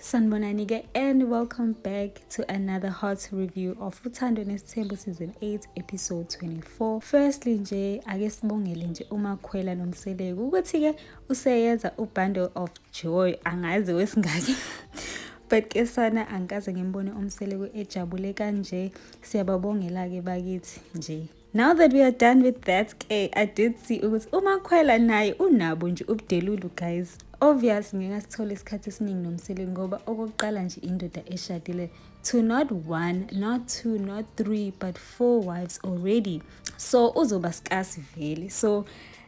Sanibonani-ke and welcome back to another hot review of Uthando Nesithembu season 8 episode 24. Firstly nje, ake sibongele nje uMakhwela noMseleku ukuthi-ke useyenza u-bundle of joy, angazi wesingaki, but ke sana angikaze ngimbone uMseleku ejabule kanje. Siyababongela-ke bakithi nje. Now that we are done with that ke, I did see ukuthi uMakhwela naye unabo nje ubudelulu, guys. Obvious ngeke asithole isikhathi esiningi noMseleku ngoba okokuqala nje indoda eshadile to not one, not two, not three, but four wives already, so uzoba scarce vele. So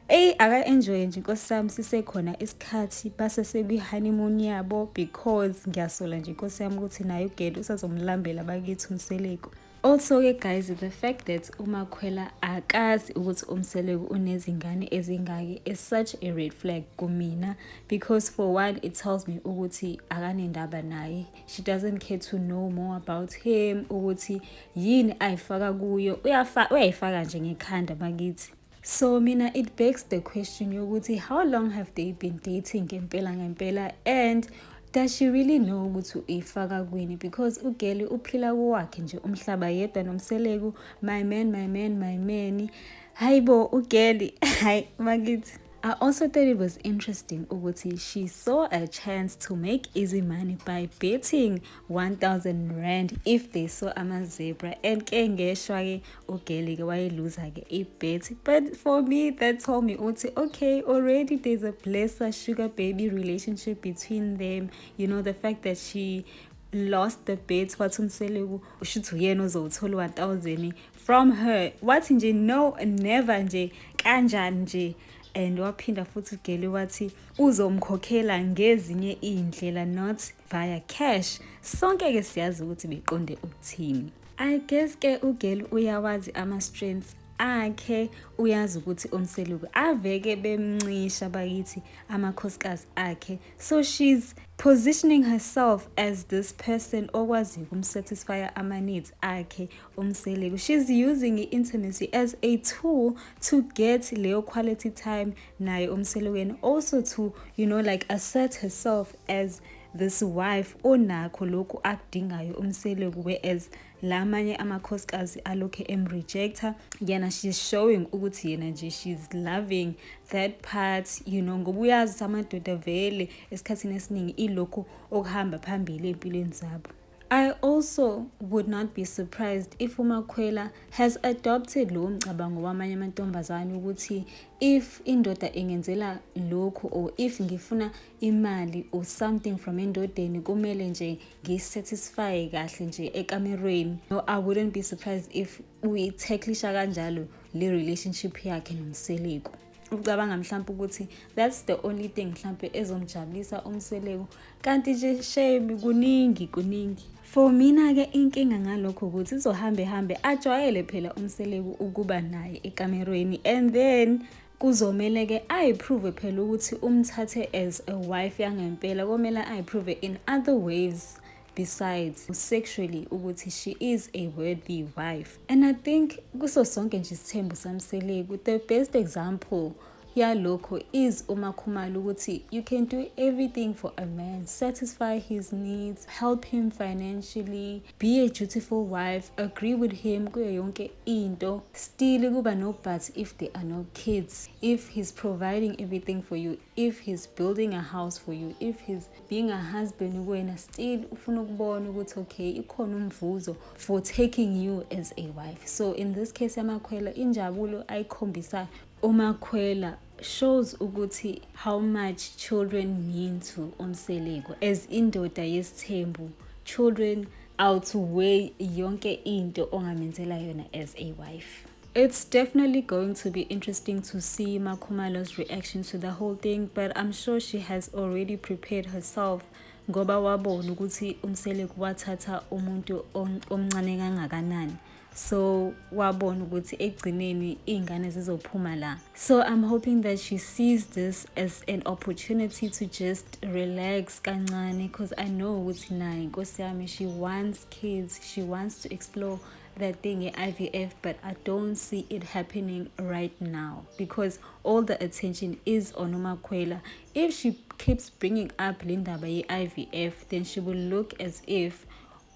eyi, aka-enjoye nje inkosi yami, sisekhona isikhathi, base sekwi-honeymoon yabo, because ngiyasola nje inkosi yami ukuthi naye ugele usazomlambela bakithi uMseleku. Also-ke guys, the fact that uMakhwela akazi ukuthi uMseleku unezingane ezingaki is such a red flag kumina, because for one, it tells me ukuthi akanendaba naye. She doesn't care to know more about him, ukuthi yini ayifaka kuyo, uyayifaka nje ngekhanda bakithi. So mina, it begs the question yokuthi how long have they been dating ngempela ngempela, and does she really know ukuthi uyifaka kwini? Because ugeli uphila kowakhe nje umhlaba yedwa noMseleku, my man, my man, my man. Hayibo ugeli, hayi bakithi. I also thought it was interesting ukuthi she saw a chance to make easy money by betting R1000 if they saw ama-zebra, and ke ngeshwa-ke ugeli-ke wayeluza-ke i-bet. But for me, that told me ukuthi okay, already there's a blesser sugar baby relationship between them. The fact that she lost the bet, wathi uMseleku ushuthi uyena ozowuthola 1000 from her, wathi nje no, never nje, kanjani nje. And waphinda futhi ugeli wathi uzomkhokhela ngezinye iy'ndlela, not via cash. Sonke-ke siyazi ukuthi beqonde ukuthini. I guess ke ugeli uyawazi ama-strengths akhe, uyazi ukuthi uMseleku aveke bemncisha bakithi amakhosikazi akhe, so she's positioning herself as this person okwaziyo ukumsatisfya ama-needs akhe uMseleku. She's using i-intimacy as a tool to get leyo quality time naye uMseleku and also to like assert herself as this wife onakho lokhu akudingayo uMseleku, whereas lamanye amakhosikazi alokhu emrejecta yena. She's showing ukuthi yena nje she's loving that part, ngoba uyazi ukuthi amadoda vele esikhathini esiningi ilokhu okuhamba phambili ey'mpilweni zabo. I also would not be surprised if uMakhwela has adopted lowo mcabango wamanye amantombazane ukuthi if indoda ingenzela lokhu or if ngifuna imali or something from endodeni, kumele nje ngiyisatisfy kahle nje ekamerweni. No, I wouldn't be surprised if uyitacklisha kanjalo le relationship yakhe noMseleku. Ucabanga mhlawumbe ukuthi that's the only thing mhlawumbe ezomjabulisa uMseleku, kanti nje shame, kuningi kuningi. For mina-ke inkinga ngalokho ukuthi izohambe hambe ajwayele phela uMseleku ukuba naye ekamerweni, and then kuzomele-ke ayiprove phela ukuthi umthathe as a wife yangempela. Komele ayiprove in other ways besides sexually ukuthi she is a worthy wife. And I think kuso sonke nje isithembu saMseleku, the best example yalokho is uMakhumalo, ukuthi you can do everything for a man, satisfy his needs, help him financially, be a dutiful wife, agree with him kuyo yonke into, still kuba no but if there are no kids. If he's providing everything for you, if he's building a house for you, if he's being a husband kuwena, still ufuna ukubona ukuthi okay, ikhona umvuzo for taking you as a wife. So in this case yaMakhwela, injabulo ayikhombisa uMakhwela shows ukuthi how much children mean to uMseleku as indoda yesithembu. Children outweigh yonke into ongamenzela yona as a wife. It's definitely going to be interesting to see MaKhumalo's reaction to the whole thing, but I'm sure she has already prepared herself ngoba wabona ukuthi uMseleku wathatha umuntu omncane kangakanani. So wabona ukuthi ekugcineni iy'ngane zizophuma la. So I'm hoping that she sees this as an opportunity to just relax kancane, because I know ukuthi naye, Nkosi yami, she wants kids, she wants to explore that thing, IVF, but I don't see it happening right now because all the attention is on uMakhwela. If she keeps bringing up le ndaba ye-IVF, then she will look as if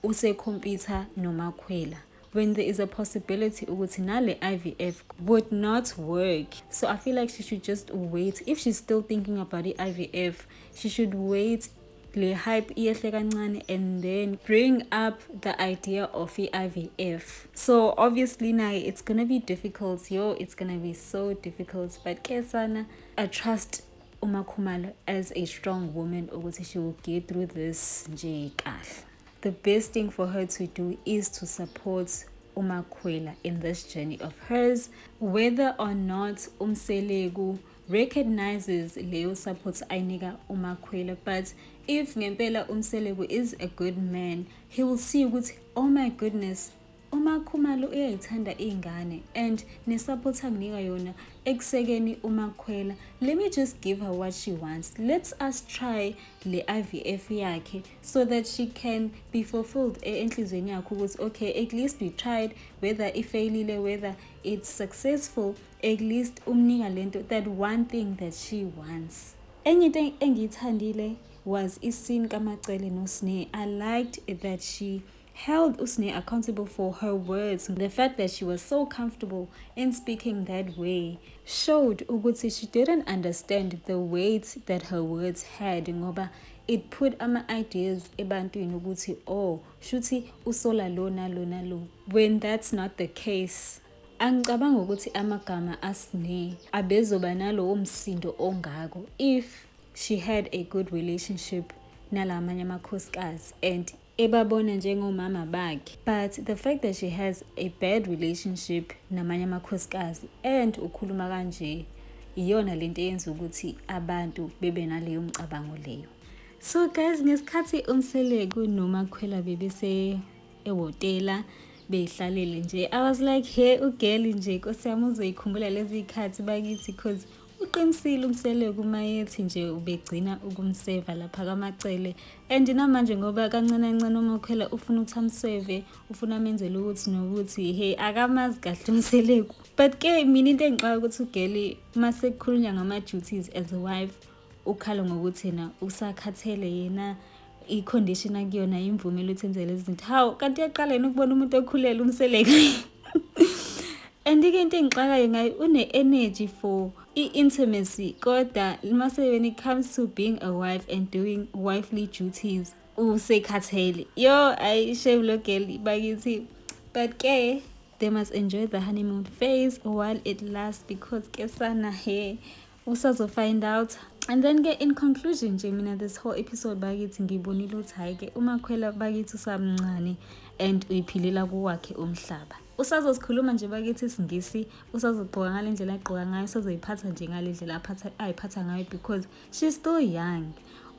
use-compete noMakhwela, when there is a possibility ukuthi nale IVF would not work. So I feel like she should just wait. If she's still thinking about the IVF, she should wait le hype iyehle kancane and then bring up the idea of i-IVF. So obviously now it's gonna be difficult, yo, it's gonna be so difficult, but ke sana, I trust uMakhumalo as a strong woman ukuthi she will get through this nje kahle. The best thing for her to do is to support uMakhwela in this journey of hers, whether or not uMseleku recognizes leyo support ayinika uMakhwela. But if ngempela uMseleku is a good man, he will see ukuthi, oh my goodness, uMakhumalo uyayithanda iy'ngane and ne-support anginika yona ekusekeni uMakhwela, let me just give her what she wants. Let's us try le IVF yakhe so that she can be fulfilled enhliziyweni yakhe ukuthi, okay, at least we tried. Whether i-failile, whether it's successful, at least umnika lento, that one thing that she wants. Enye into engiyithandile was i-scene kaMacele noSne. I liked that she held uSne accountable for her words. The fact that she was so comfortable in speaking that way showed ukuthi she didn't understand the weight that her words had, ngoba it put ama-ideas ebantwini ukuthi, oh, shuthi usola lo nalo nalo, when that's not the case. Angicabanga ukuthi amagama aSne abezoba nalowo msindo ongako if she had a good relationship nalamanye amakhosikazi and ebabona njengomama bakhe. But the fact that she has a bad relationship namanye amakhosikazi and ukhuluma kanje, iyona lento eyenza ukuthi abantu bebe naleyo mcabango leyo. So guys, ngesikhathi uMseleku noMakhwela bebese ehhotela beyihlalele nje, I was like, hey, u-girl nje, Nkosi yami, uzoyikhumbula lezi y'khathi bakithi, 'cause uqinisile uMseleku uma ethi nje ubegcina ukumseva lapha kaMacele. And namanje ngoba kancane kancane uMakhwela ufuna ukuthi amseve, ufuna amenzele ukuthi nokuthi, hey, akamazi kahle uMseleku. But ke mina into engixaka ukuthi u-girl, mase kukhulunywa ngama-duties as a wife, ukhala ngokuthi yena usakhathele, yena i-condition akuyona imvumela ukuthi enze lezi zinto. Hawu, kanti uyaqala yena ukubona umuntu okhulele uMseleku? And-ke into engixakayo ngayo, une-energy for i-intimacy, kodwa mase when it comes to being a wife and doing wifely duties, usekhathele. Yo, ayi, shame lo girl bakithi. But ke they must enjoy the honeymoon phase while it lasts, because ke sana, he, usazo-find out. And then ke in conclusion nje, mina this whole episode bakithi ngibonile ukuthi hhayi-ke, uMakhwela bakithi usamncane and uyiphilela kuwakhe umhlaba. Usazosikhuluma nje bakithi isiNgisi, usazogqoka ngale ndlela agqoka ngayo, usazoyiphatha nje ngale ndlela ayiphatha ngayo, because she's still young.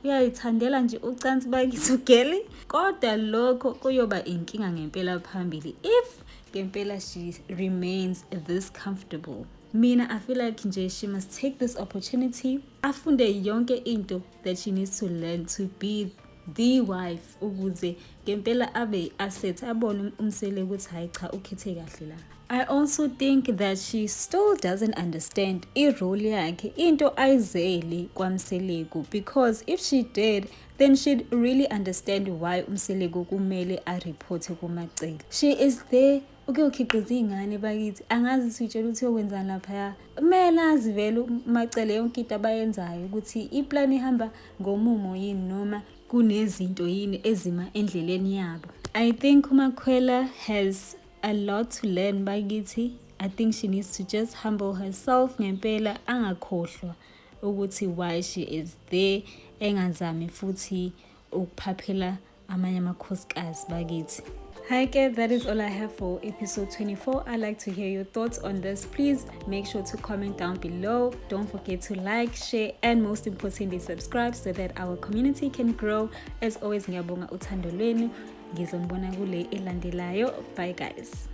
Uyayithandela nje ucansi bakithi u-girl, kodwa lokho kuyoba inkinga ngempela phambili if ngempela she remains this comfortable. Mina I feel like nje she must take this opportunity, afunde yonke into that she needs to learn to be the wife, ukuze ngempela abe i-asset, abone uMseleku ukuthi hayi cha, ukhethe kahle la. I also think that she still doesn't understand i-role yakhe, into ayizele kwaMseleku, because if she did, then she'd really understand why uMseleku kumele a-reporte kuMacele. She is there ukuyokhiqiza iy'ngane bakithi. Angazi siyitshela ukuthi uyokwenzani laphaya. Kumele azi vele uMacele yonke into abayenzayo, ukuthi i-plan ihamba ngomumo yini noma kunezinto yini ezima endleleni yabo. I think uMakhwela has a lot to learn bakithi. I think she needs to just humble herself ngempela, angakhohlwa ukuthi why she is there, engazami futhi ukuphaphela amanye amakhosikazi bakithi. Hi guys, that is all I have for episode 24. I'd like to hear your thoughts on this. Please make sure to comment down below. Don't forget to like, share, and most importantly, subscribe so that our community can grow. As always, ngiyabonga uthando lwenu. Ngizonibona kule elandelayo. Bye guys.